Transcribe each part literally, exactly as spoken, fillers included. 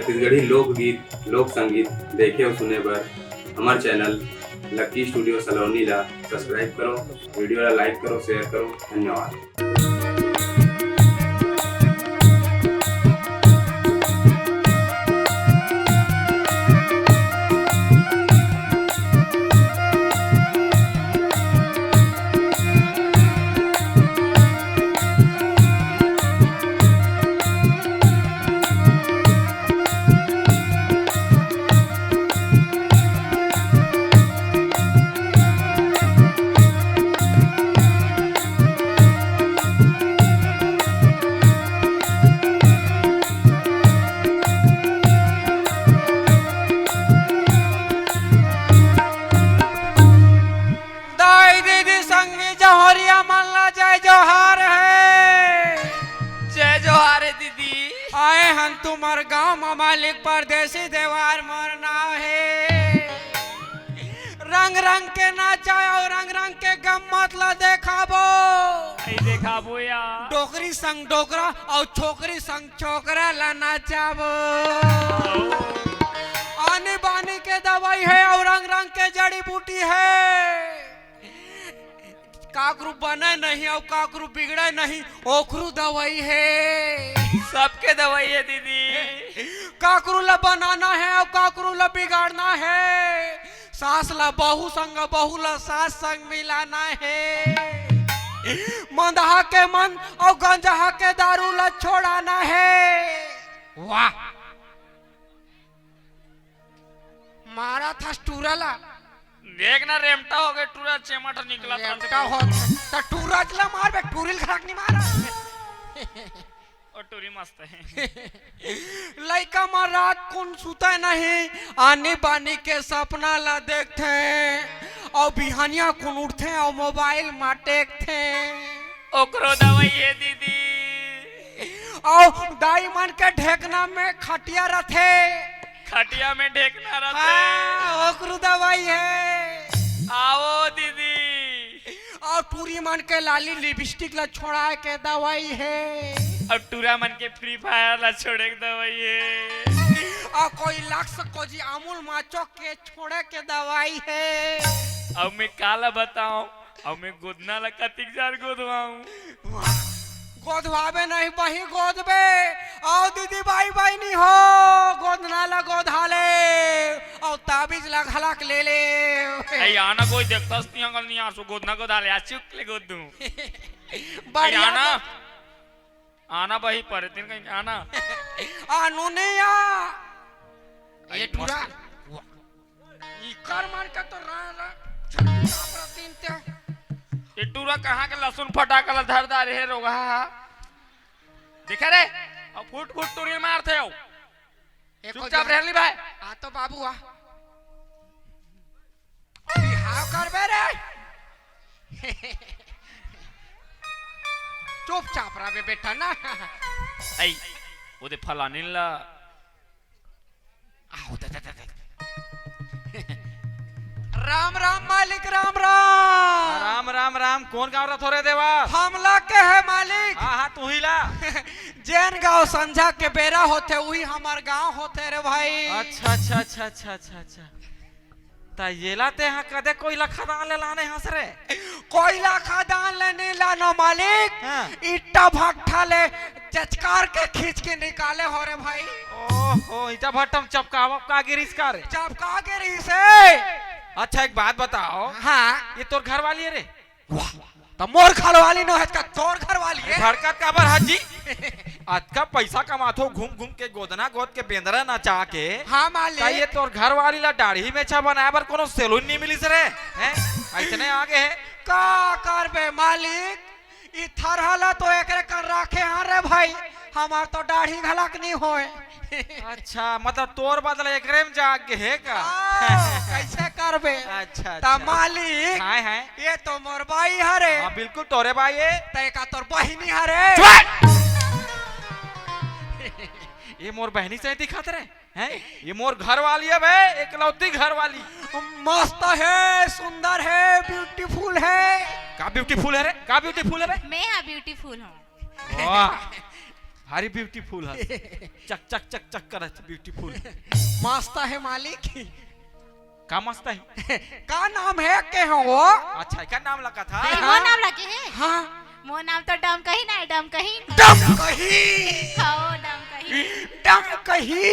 छत्तीसगढ़ी लोकगीत, लोक संगीत देखे अउ सुने बर हमर चैनल लक्की स्टूडियो सलोनी ला सब्सक्राइब करो, वीडियो ला लाइक करो, शेयर करो। धन्यवाद। दाई दीदी संगी जहोरिया मन ला जय जोहार हे। जय जोहार हे दीदी। आए हन तुमर गांव म मालिक परदेसी देवार मोर नाव हे। रंग रंग के नाचा अउ रंग रंग के गम्मत ला देखाबो। अई देखाबो या। डोकरी संग डोकरा अउ छोकरी संग छोकरा ला नाचाबो। आनी बानी के दवाई हे अउ रंग रंग के जड़ी बूटी हे। काकरू बने नहीं अउ काकरू बिगड़े नहीं, ओकरू दवाई हे। सबके दवाई हे दीदी। काकरू ला बनाना हे अउ काकरू ला बिगाड़ना हे। सास ला बहू संग, बहू ला सास संग मिलाना हे। मंदहा के मन अउ गंजहा के दारू ला छोड़ाना हे। वाह, मारा था टूरा ला। देख ना, रेमटा हो गए, टूरा चेमट निकला था। रेमटा हो त टूरा ला मार बे, टूरी ल खड़क नहीं मारा। ओ टूरी मस्त हे। लइका मन रात कुन सुते नहीं, आनी बानी के सपना ला देखथे, अउ बिहनिया कुन उठथे अउ मोबाइल मा टेकथे। ओकरो दवाई हे दीदी। अउ दाई मन के ढेकना में खटिया रथे। खटिया में ढेकना रथे। हाँ, ओकरो दवाई हे। आओ दीदी। अउ टूरी मन के लाली लिपस्टिक ला छोड़ाए के दवाई हे। अउ टूरा मन के फ्री फायर ला छोड़े के दवाई हे। अउ कोई लक्स कोजी अमूल माचो के छोड़े के दवाई हे। अउ मैं काला बताऊं, अउ मैं गोदना ला कतिक जार गोदवाऊं। गोदवाबे नहीं बही गोदबे। अउ दीदी बाई बाई नहीं हो, गोदना ला गोदा ले, अउ ताबीज ला घलक ले ले। ए, आना कोई देखतस नहीं अंगल नहीं आसो, गोदना गोदा ले, आ चुक ले गोद दूं। बढ़िया आना। आना बही परे, तीन कहीं आना। आनू नहीं आ। ए टूरा। इकर मन के तो रा, रा, छत्तीस आप रतीन ते। ए टूरा कहाँ के लहसुन फटाका ला धर दारे हे रोगहा। देखा रे, अब फुट फुट टूरी मारथे हो। चुपचाप रह ली भाई। आ तो बाबू आ। बिहाव करबे रे। चुपचाप रहबे बेटा ना। ऐ, ओदे फलानिन ला। आओ, दे, दे, दे, दे। राम राम मालिक, राम राम। राम राम राम। कोन गाँव रथो रे देवा? हमला के हे मालिक। हाँ हाँ, तू ही ला। जेन गाँव संझा के बेरा होथे, उही हमर गाँव होथे रे भाई। अच्छा अच्छा अच्छा अच्छा अच्छा अच्छा। त येला तेहा कदे कोइला खदान ले लाने हस रे? कोइला खदान ले नहीं लानो मालिक। हाँ। ईटा भट्ठा ले चचकार के खींच के निकाले हो रे भाई। ओहो, ईटा भट्ठा में चपकावा का गिरिस का रे? चपका गिरिस हे। अच्छा, एक बात बताओ। हाँ। ये तोर घर वाली हे रे? वाह, त मोर घर वाली नो हे, का तोर घर वाली हे? भड़कत काबर हस जी? अतका पैसा कमाथो, घूम घूम के गोदना गोद के बेंदरा नचा के। हाँ, मालिक। का ये तोर घर वाली ला दाढ़ी मेछा बनाए बर कोनो सैलून नहीं मिलिस रे? हैं? अइसने आगे हे। का करबे मालिक? ई थरहा ला तो एकरे कर राखे हन रे भाई, हमार तो दाढ़ी घलक नहीं होए। अच्छा, मतलब तोर बदला एकरे में जाग गे हे का? हाँ, कैसे करबे? अच्छा, त अच्छा। मालिक, हाय, हाय। ये तो मोर बाई हरे। हाँ, बिल्कुल तोरे बाई हे। त एका तोर बहिनी हरे। चुप! ये मोर बहिनी से दिखत रे, हैं? ये मोर घर वाली हे बे, एकलौती घर वाली। मस्त हे, सुंदर हे, ब्यूटीफुल हे। का ब्यूटीफुल हे रे? का ब्यूटीफुल हे बे? मैं हाँ ब्यूटीफुल हूँ। वाह। भारी ब्यूटीफुल है। चक चक चक चक करत ब्यूटीफुल। मस्त है मालिक। का मस्त है? का नाम है के हो वो? अच्छा, का नाम लगा था? अरे, वो नाम लगे है? हाँ। वो नाम तो डम कही ना है, डम कही। डम कही। हाँ, डम कही। डम कही।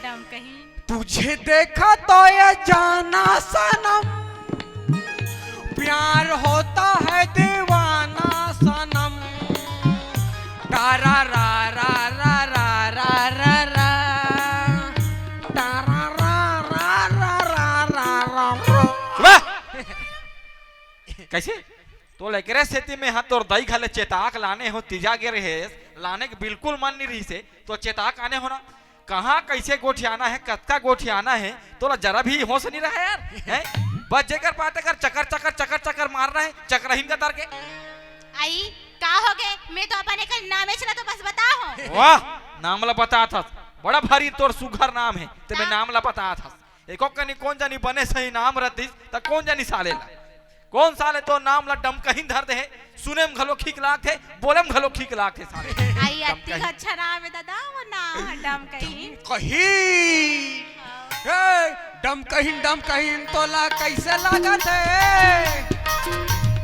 डम कही। तुझे देखा तो ये जाना सनम, प्यार होता है दीवाना सनम। तारा रा रा रा रा रा रा, तारा रा रा रा रा रा रा रा। वाह! कैसे? तो लेकरे सेती में हा तोर दाई घले चेताक लाने हो, तीजा गे रहे, लाने के बिल्कुल मन नहीं रही से, तो चेताक आने हो ना। कहाँ कैसे गोठियाना है, कतका गोठियाना है, तोला जरा भी होश नहीं रहा यार, हैं? बस जेकर पाते कर चकर, चकर, चकर, चकर मारना है, चकरहीन का तर के। आई, का हो गए? मैं तो अपन एक नाम एचला तो बस बता हो। वाह, नाम ला बता था, बड़ा भारी तोर सुघर नाम है, ते मैं नाम ला बता था। एको कनी कोन जनी बने सही नाम रतिस, त कोन जनी साले ला। कोन साले तो नाम ला डमकहीन धर दे हे, सुने म घलो खीक लागथे, बोले म घलो खीक लागथे साले। आई, अति डमकहीन। अच्छा नाम है दादा, वो नाम है डमकहीन। कही। हाँ। ए, डमकहीन, डमकहीन तोला कैसे लागत है?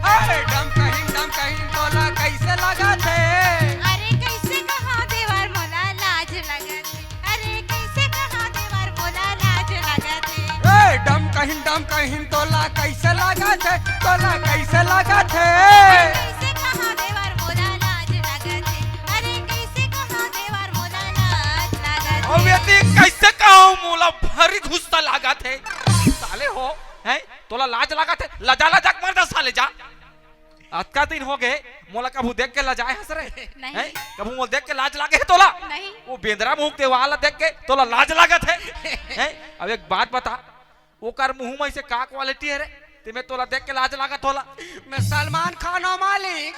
ए, डमकहीन, डमकहीन तोला कैसे लागत है? अरे, कैसे कहा देवर मोला लाज लगत है। अरे, कैसे कहा देवर मोला लाज लगत है। ए, डमकहीन, डमकहीन तोला कैसे लागत है? तोला कैसे लागत है? कैसे कहा देवर मोला लाज लगत है। अरे, कैसे कहा देवर मोला लाज लगत है। अब यदि कैसे कहूँ मोला भारी गुस्सा लागत है। साले हो, हैं? तोला लाज लागत है? लजा लजा के मर जा साले, जा। अतका दिन हो गए, मोला कभू देख के लजाए हस रे? नहीं। हैं? कभू मोला देख के लाज लागे है तोला? नहीं। वो बेंदरा मुंह के वाला देख के तोला लाज लागत है? हैं? अब एक बात बता, ओकर मुंह में से का क्वालिटी है रे? ते में तोला देख के लाज लागत होला। मैं सलमान खान हूँ मालिक।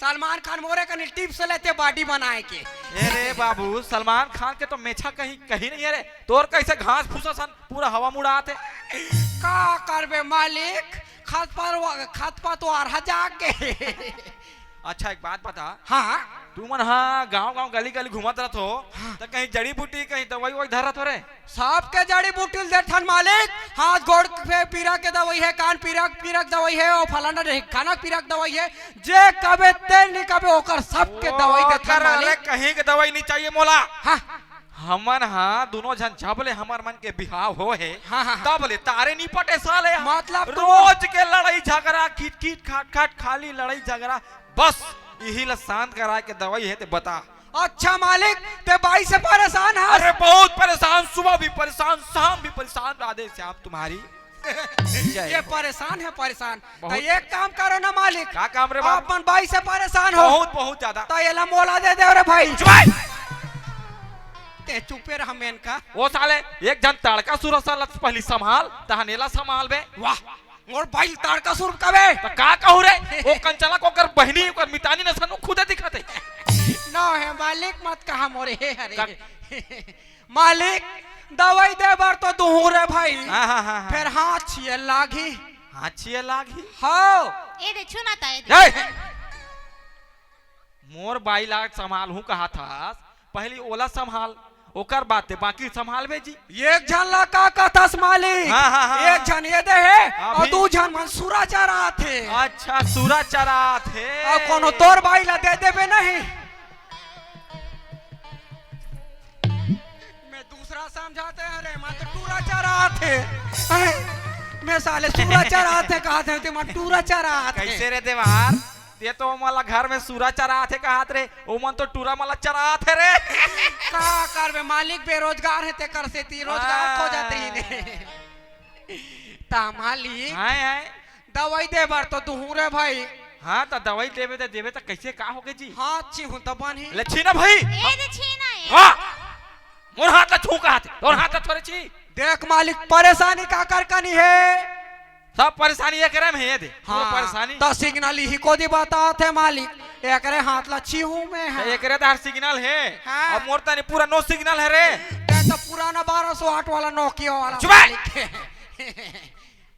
सलमान खान मोरे कनी टिप्स लेते बॉडी बनाए के। ए रे बाबू, सलमान खान के तो मेछा कहीं, कहीं नहीं है रे। तोर कैसे घास फूसा सन पूरा हवा मुड़ात है। का करबे मालिक, खत पर, खत पर तो अरहा जाके। अच्छा, एक बात बता। हाँ। तुमन हा गांव-गांव, गली-गली घूमत रहत हो, हाँ। त कहीं जड़ी बूटी, कहीं दवाई-ववाई धरत हो रे? सबके जड़ी बूटी ल देथन मालिक। हाथ गोड़ पे पीरा के दवाई है, कान पीरा, पीरा के दवाई है, और फलाना ढिकाना पीरा के दवाई है। जे कबे ते नी कबे ओकर सबके दवाई देथन मालिक। अरे कहीं के दवाई नहीं चाहिए मोला। हाँ। हमन हा दुनो झन जब ले हमर मन के बिहाव हो हे, हाँ, हाँ, हाँ। तब ले तारे नी पटे साले हा। मतलब तू रोज के लड़ाई झगड़ा, खिट खिट खाट खाट, खाली लड़ाई झगड़ा, बस इही ला शांत कराए के दवाई हे ते बता। अच्छा मालिक, ते बाई से परेशान हस? अरे बहुत परेशान, सुबह भी परेशान, शाम भी परेशान, राधे श्याम तुम्हारी। जय ये हो। परेशान है, परेशान। बहुत। तो एक काम करो ना मालिक। का काम रे बाबू? अपन बाई से परेशान हो। बहुत, बहुत ज्यादा। तो एला मोला दे दे रे भाई। चुप भाई। ते चुपे रह मेनका। ओ साले, एक झन ताड़कासुर साला पहली संभाल, तहन एला संभाल बे। वाह, मोर बाई ताड़कासुर कबे? तो का कहू रे? ओ कंचला को कर बहिनी, ओकर मितानी न सनु खुदे दिखत है। ना है मालिक, मत कहा मोरे हे हरे। का मालिक, दवाई दे बर तो दुहूं रे भाई। हाँ, हाँ, हाँ, हाँ। फिर हाथ छिए लागही। हाथ छिए लागही? हव। ए दे, छू ना ता, ए दे। ए! मोर बाई ला संभालहूं कहा थस, पहली ओला संभाल, ओकर बाद ते बाकी संभाल बे जी। एक झन ला का कथस मालिक? हाँ, हाँ, हाँ। एक झन ये दे हे, अभी और दू झन मन सुरा चरात हे। अच्छा, सुरा चरात हे। और कोनो तोर बाई ला दे देबे नहीं। मैं दूसरा समझाते हैं रे, मैं तो टूरा चरात हे। हैं? मैं साले सुरा चरात हे कहा थे, ते मैं टूरा चरात हे। कैसे रे देवार? ते तो मोला घर में सुरा चरात हे कहात रे, ओमन तो टूरा मोला चरात हे रे। का करबे मालिक, बेरोजगार हे तेकर सेती रोजगार खो जाते ही ने। ता मालिक। हाय, हाय। दवाई दे बर तो दुहूं रे भाई। हाँ, त दवाई देबे त देबे त कैसे का होगे जी? हाथ छीहूं त बनही। ले छीना भाई। ए दे छीना ए। वाह! मोर हाथ ला छू कहाथे, तोर हाथ ला थोरे छी। देख मालिक, परेशानी काकर कनी हे? सब परेशानी एकरे में हे दे। पूरा हाँ, परेशानी। त सिग्नल इही कोती बताथे मालिक, एकरे हाथ ला छीहूं मैं हा। एकरे त हर सिग्नल हे। हाँ। अब मोर तनी पूरा नो सिग्नल हे रे। ते तो पुराना बारह सौ आठ वाला नोकिया वाला चुप हे। मालिक हे।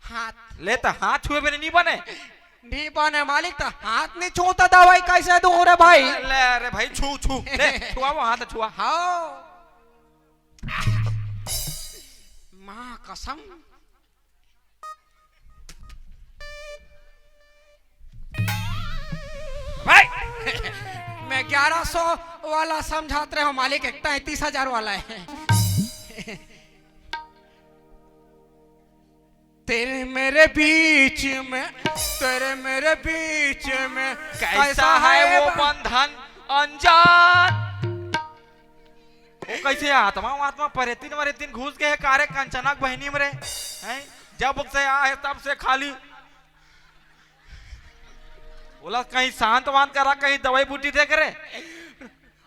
हाथ। ले त हाथ छुए बिना नी बने। नहीं बने मालिक, त हाथ नहीं छूता, दवाई कैसे दूं रे भाई? ले रे भाई, छू, छू, ले, छुआ वो हाथ, छुआ। हाँ। माँ कसम। भाई, मैं ग्यारह सौ वाला समझात रहे हूँ मालिक, एक तैंतीस हजार वाला है। तेरे मेरे बीच में, तेरे मेरे बीच में कैसा कैसा है है वो बा- बंधन अनजान? वो कैसे आत्मा, आत्मा परेतिन वरेतिन घुस गए है कारे कंचना के बहिनी में रे? हैं? जब से आए तब से खाली ओला कहीं शांत वांत करा, कहीं दवाई बूटी दे करे।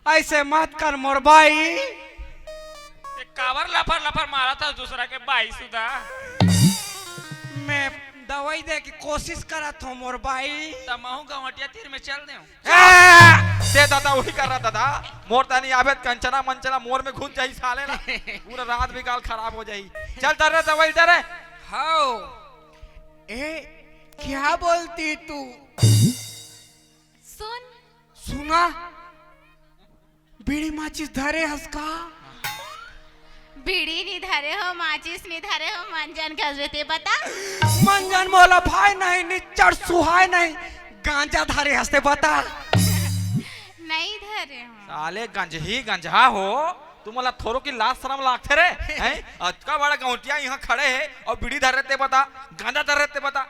ऐसे मत कर मोर बाई। ये काबर लफर लफर मारा था दूसरा के बाई सुधा? मैं दवाई दे के कोशिश करत हूँ मोर बाई। त महू गवटिया तीर में चल देव। ए, दे दादा, वही कर रहा दादा। मोर तानी आबे त कंचना मंचना मोर में घुस जाही साले ना। पूरा रात बिगाल खराब हो जाही। चल दे रे दवाई दे रे। हाओ। ए, क्या बोलती तू? सुन। सुना? बीड़ी माचिस धरे हस का? बीड़ी नी धरे हो, माचिस नी धरे हो, मंजन घसबे ते बता। मंजन मोला भाई नहीं, निच्चर सुहाय नहीं, गांजा धरे हस ते बता। नहीं धरे हो। साले गंजही गंजहा हो, तू मोला थोरो की लाज शरम लागथे रे, हैं? अतका बड़ा गौंटिया यहाँ खड़े है और बीड़ी धरे ते बता, गांजा धरे ते बता,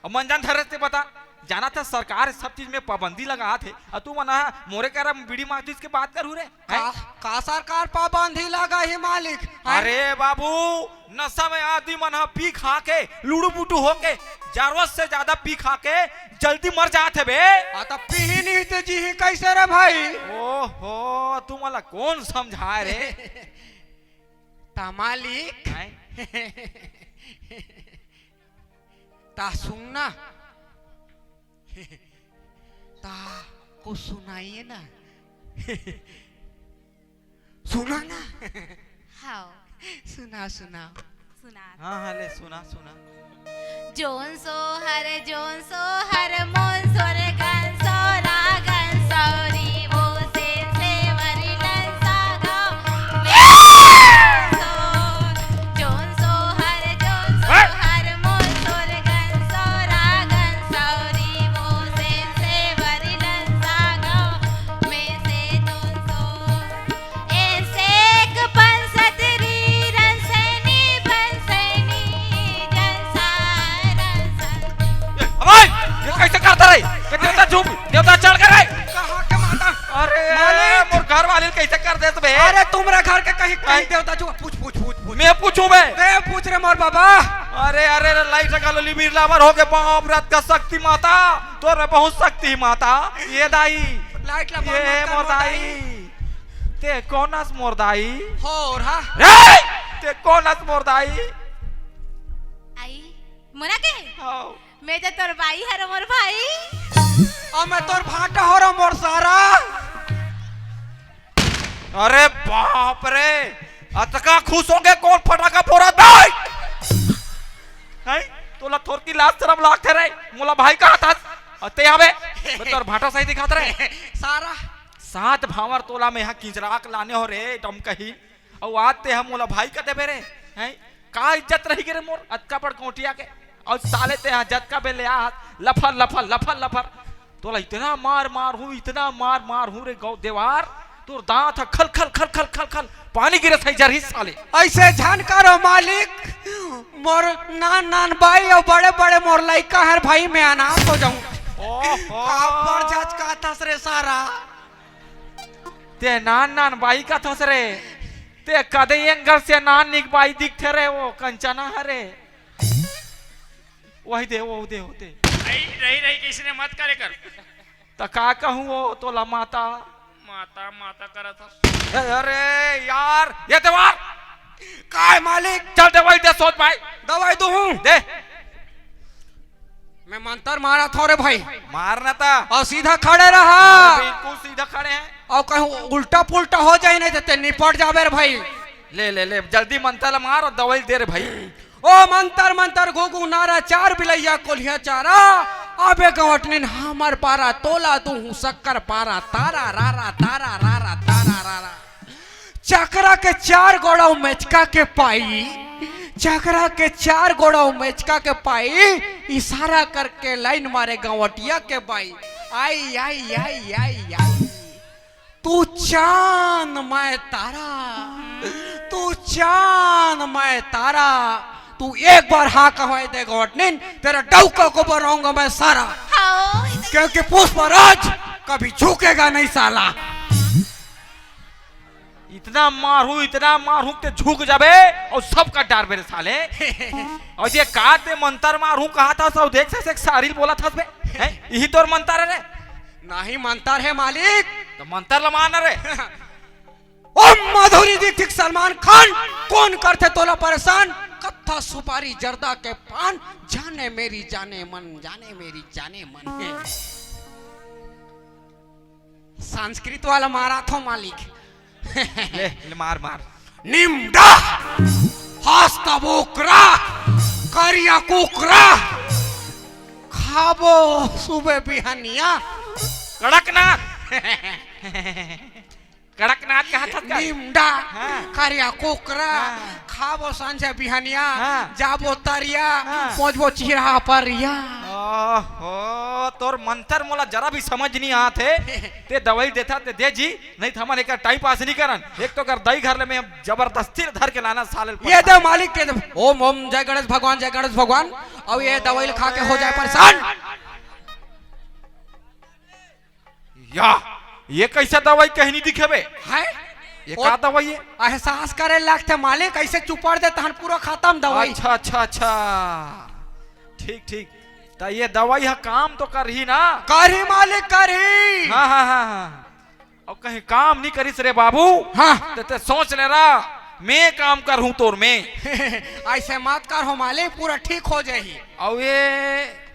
अउ मंजन धरे ते बता, जानत हस सरकार सब चीज में पाबंदी लगात हे, अउ तू मन ह मोरे करा बीड़ी माचिस के बात करहू रे, हैं? का, का सरकार पाबंदी लगाही मालिक, हैं? अरे बाबू, नशा में आदमी मन ह पी खा के लुड़ू पुटू होके जरूरत से ज्यादा पी खा के जल्दी मर जात हे बे। आ, त पीही नहीं ते जीही कैसे रे भाई? ओहो, तू मोला कौन समझाए रे? त मालिक। हैं? ता सुनना। ता कुछ सुनाइए ना। सुना ना। हाओ। सुना, सुना। सुना। हाँ, हाँ, ले, सुना, सुना। जोन सोहर, जोन सोहर, मोन सोर गन सोरा गन सौरी वो से सेवरी लन सागो। ए, अबे, ये कैसे करता रे? ये देवता चुप, देवता चढ़ के रे। कहाँ के माता? अरे, मालिक! मोर घर वाली कैसे कर देस बे? अरे, तुम्हर घर के कहीं, कहीं नहीं। देवता चुप, पूछ, पूछ, पूछ, पूछ। मैं पूछूं बे? मैं पूछ रे मोर बाबा। अरे, अरे, रे, लाइट लगा लो, लिमिट लावर हो गए, बाप रे, अतका शक्ति माता, तोर में बहुत शक्ति माता। ये दाई, लाइट ला बंद ये मत कर मोर मोर दाई। दाई। ते कोन अस मोर दाई? हो रहा। रे! ते कोन अस मोर दाई? आई, मोरा के? हाँ। मैं तो तोर बाई हरो मोर भाई। अउ मैं तोर भाटा हरो मोर सारा। अरे बाप रे, अतका खुश होगे कोन फटाका फोड़त भाई? हैं? तोला थोरकी लाज शरम लागथे रे, मोला भाई कहत हस? अउ ते आबे, मैं तोर भाटा सही दिखात रे। सारा। सात भांवर तोला मैं हा किंचरा के लाने हो रे, डमकही। अउ आज ते हा मोला भाई कह देबे रे, हैं? का इज्जत रही गे रे मोर, अतका बड़ गौंटिया के? अउ साले ते हा जतका बेर ले आ, लफर, लफर, लफर, लफर। तोला इतना मार मारहूं, इतना मार मारहूं रे गौ देवार, तोर दांत ह खल खल खल खल खल खल पानी गिरे सही जरही साले। ऐसे झन करो मालिक, मोर नान नान बाई अउ बड़े बड़े मोर लइका हर भाई, मैं अनाथ हो जाऊं। ओहो। का बड़ जचकाथस रे सारा। ते नान नान बाई कथस रे, ते कदे एंगल से नान निक बाई दिखथे रे, वो कंचना हरे। वही दे, वो दे, वो दे। रही, रही, रही, किसी ने मत करे कर। त का कहूं वो तोला माता? माता, माता करत हस। ए, अरे यार, ये देवार। काय मालिक? चल दवाई दे सोच भाई। दवाई दूं? दे। मैं मंतर मारत हंव रे भाई। मार ना ता। अउ सीधा खड़े रहा। अरे बिल्कुल सीधा खड़े हैं। अउ कहूं उल्टा पुल्टा हो जाए नहीं त ते निपट जाबे रे भाई। ले, ले, ले, जल्दी मंतर ला मार अउ दवाई दे रे भाई। ओ मंतर मंतर घुघु नारा चार बिलैया कोलिया चारा, अबे गवटनिन, हमर पारा तोला दूहूं शक्कर पारा, तारा रारा, तारा रारा, तारा रारा। चकरा के चार गोड़ा मेचका के पाई, चकरा के चार गोड़ा मेचका के पाई, इशारा करके लाइन मारे गवटिया के बाई। आई, आई, आई, आई, आई। तू चांद, मैं तारा, तू चांद, मैं तारा, तू एक बार हाँ कहवाई दे गवटनिन, तेरा डौका को बनाऊंगा मैं सारा। हाँ। क्योंकि पुष्पराज कभी झुकेगा नहीं साला। इतना मारू, इतना मारू कि झुक जाबे अउ सब कर डारबे रे साले। अउ ये का ते मंतर मारू कहाथस, अउ देख से, से सारी ल बोलथस बे। हैं? इही तोर मंतर हे रे? नहीं मंतर हे मालिक। त मंतर ल मान रे। ओम माधुरी दीक्षित सलमान खान, कौन करथे तोला परेशान? कत्था सुपारी जर्दा के पान, जाने मेरी जाने मन, जाने मेरी जाने मन। संस्कृत वाला मारा थो मालिक। ले, ले मार, मार। निम्डा, हस्त बोकरा, करिया कुकरा, खाबो सुबह बिहनिया। कड़कनाथ। कड़कनाथ कहाथस का? निम्डा, हाँ। करिया कुकरा, हाँ। खाबो संझा बिहनिया, हाँ। जाबो तरिया, हाँ। पहुंचबो चिरहा परिया। ओहो, तोर मंतर मोला जरा भी समझ नहीं आत हे। ते दवाई देथा ते दे जी, नहीं त हमन एकर टाइम पास नहीं करन। एक तो कर दई घर ले मैं जबरदस्ती धर के लाना साले ल ये परेशान। दे मालिक के दे। ओम ओम जय गणेश भगवान, जय गणेश भगवान। अउ ये दवाई ल खा के हो जाए परेशान। या, ये कैसा दवाई कहीं नहीं दिखे बे? हैं? ये ओ, का दवाई हे? एहसास करे लगथे मालिक, ऐसे चुपड़ दे तहन पूरा खत्म दवाई। अच्छा, अच्छा, अच्छा। ठीक, ठीक। त ये दवाई ह काम तो करही ना? करही मालिक, करही। हाँ, हाँ, हाँ, हाँ। अउ कहीं काम नहीं करिस रे बाबू? हाँ। ते, ते सोच ले रा, मैं काम करहूं तोर में। ऐसे मत करहो मालिक, पूरा ठीक हो जाही। अउ ये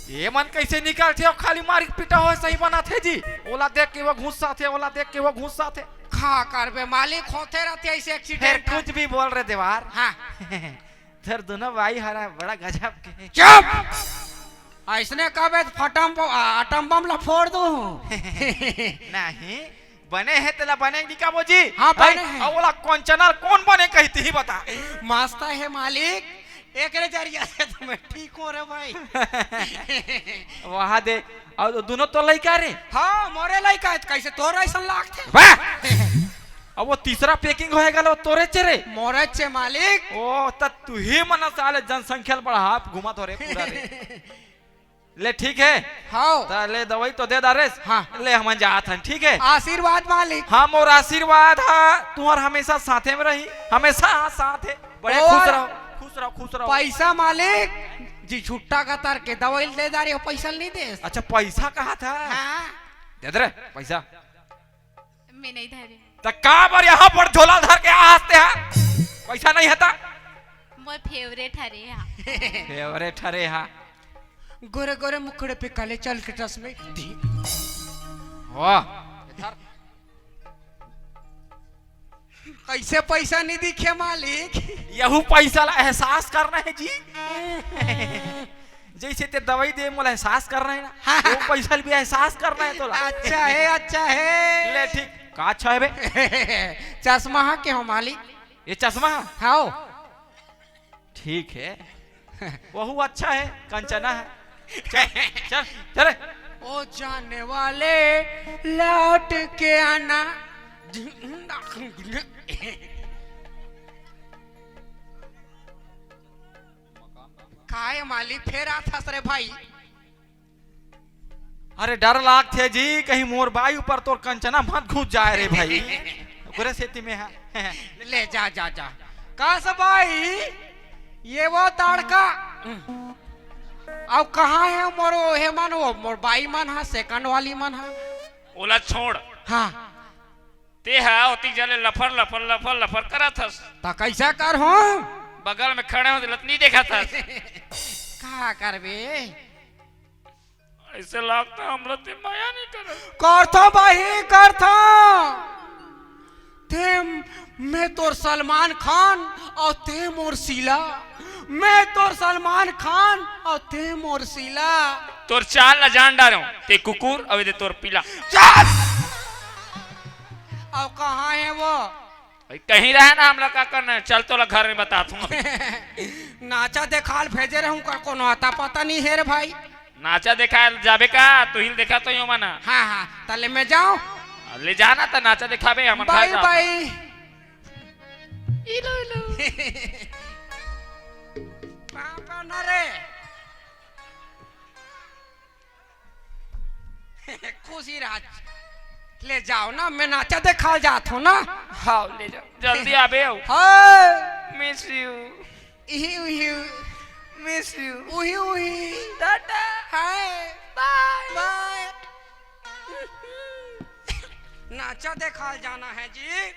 ये मन कैसे निकलथे अउ खाली मारी पिटा हो सही बनाथे जी। ओला देख के वो घुस्साथे, ओला देख के वो घुस्साथे। का करबे मालिक, होथे रहथे ऐसे फिर एक्सीडेंट। कुछ भी बोल रे देवार। हाँ। फिर दोनों भाई हरा बड़ा गजब के। चुप। ऐसने कहबे त फटम ब-, आ, atom bomb ला फोड़ दूं। नहीं। बने हे तेला बने निकाबो जी। हाँ, बने हैं, हे। अउ ओला कौन चैनल कौन बने कहिती ही बता। मस्त हे मालिक, एकरे जरिया से तो मैं ठीक हो रे भाई। वहाँ दे, अउ दोनों तो लइका रे। हाँ, मोरे लइका हे, त कैसे तोर ऐसन लागथे? वाह! अब वो तीसरा packing होए गलो तोरे चे रे। मोरे चे मालिक। ओ, त तू ही मन साले जनसंख्या ल बढ़ा घुमा तो रे पूरा रे। ले ठीक हे। हाँ। त ले दवाई तो दे डारेस। हाँ। ले हमन जात हन, ठीक हे? आशीर्वाद मालिक। हाँ, मोर आशीर्वाद हा तुहर हमेशा साथे में रही, हमेशा साथ हे। बड़े और खुश रहो, खुश रहो, खुश रहो। पैसा मालिक जी छुट्टा कतर के दवाई दे डारे, पैसा नहीं दे। अच्छा, पैसा कहाथा? हाँ। दे दे रे पैसा। मैं नहीं धरे। त का बर यहाँ पर झोला धर के हंसते हैं? पैसा नहीं हे त? मोर favourite हरे हा। Favourite हरे हा। गोरे गोरे मुखड़े पे काले चाल के चश्मे। वाह। कैसे पैसा नहीं दिखे मालिक? यहू पैसा ला एहसास करना हे जी। जैसे ते दवाई दे, मोला एहसास करना हे ना, हाँ। वो पैसा भी एहसास करना हे तोला। अच्छा हे, अच्छा हे। ले ठीक, का अच्छा हे बे? चश्मा हा के हो मालिक? ये चश्मा हा? हाँ। ठीक हे, वहू अच्छा हे, कंचना हे। चल, चल, चल रे। ओ जाने वाले, लौट के आना। काय मालिक फेर आथस रे भाई? अरे डर लागथे जी, कहीं मोर बाई ऊपर तोर कंचना मत घुस जाए रे भाई। ओकरे सेती में हा। ले जा, जा, जा। कस बाई, ये वो ताड़का। अउ कहाँ हे मोर, वो हे मन, वो मोर बाई मन हा, second वाली मन हा? ओला छोड़। हाँ। ते हा ओती जले लफर, लफर, लफर, लफर करत हस। त कैसा करहूँ? बगल में खड़े हो, लत नहीं देखत हस। का करबे? ऐसे लागथे हमला ते मया नहीं करत। करथों भाई, करथों। ते, मैं तोर सलमान खान अउ ते मोर शीला। मैं तोर सलमान खान अउ तें मोर शीला। तोर चाल ला जान डारेंव, तें कुकुर अउ एदे तोर पीला। चल। अउ कहाँ हे वो? भाई, कहीं रहे ना, हमला का करना हे? चल, तोला घर में बताथंव अभी। नाचा देखाल भेजे रहूं का, कोनो अता पता नइ हे रे भाई। नाचा देखाय जाबे का? तुही ल देखाथंव यो मना। हाँ हाँ, तले मैं जांव। ले जाना त नाचा देखाबे, हमर घर बाय जाओ। बाय। इलो इलो। पापा ना रे। खुशी राज। ले जाव ना, मैं नाचा देखाल जात हंव ना। हाँ, ले जाओ, जल्दी आबे हो। हाय। Miss you। इही उही। Miss you। उही उही। टाटा। हाय। Bye। बाय। नाचा देखाल जाना हे जी।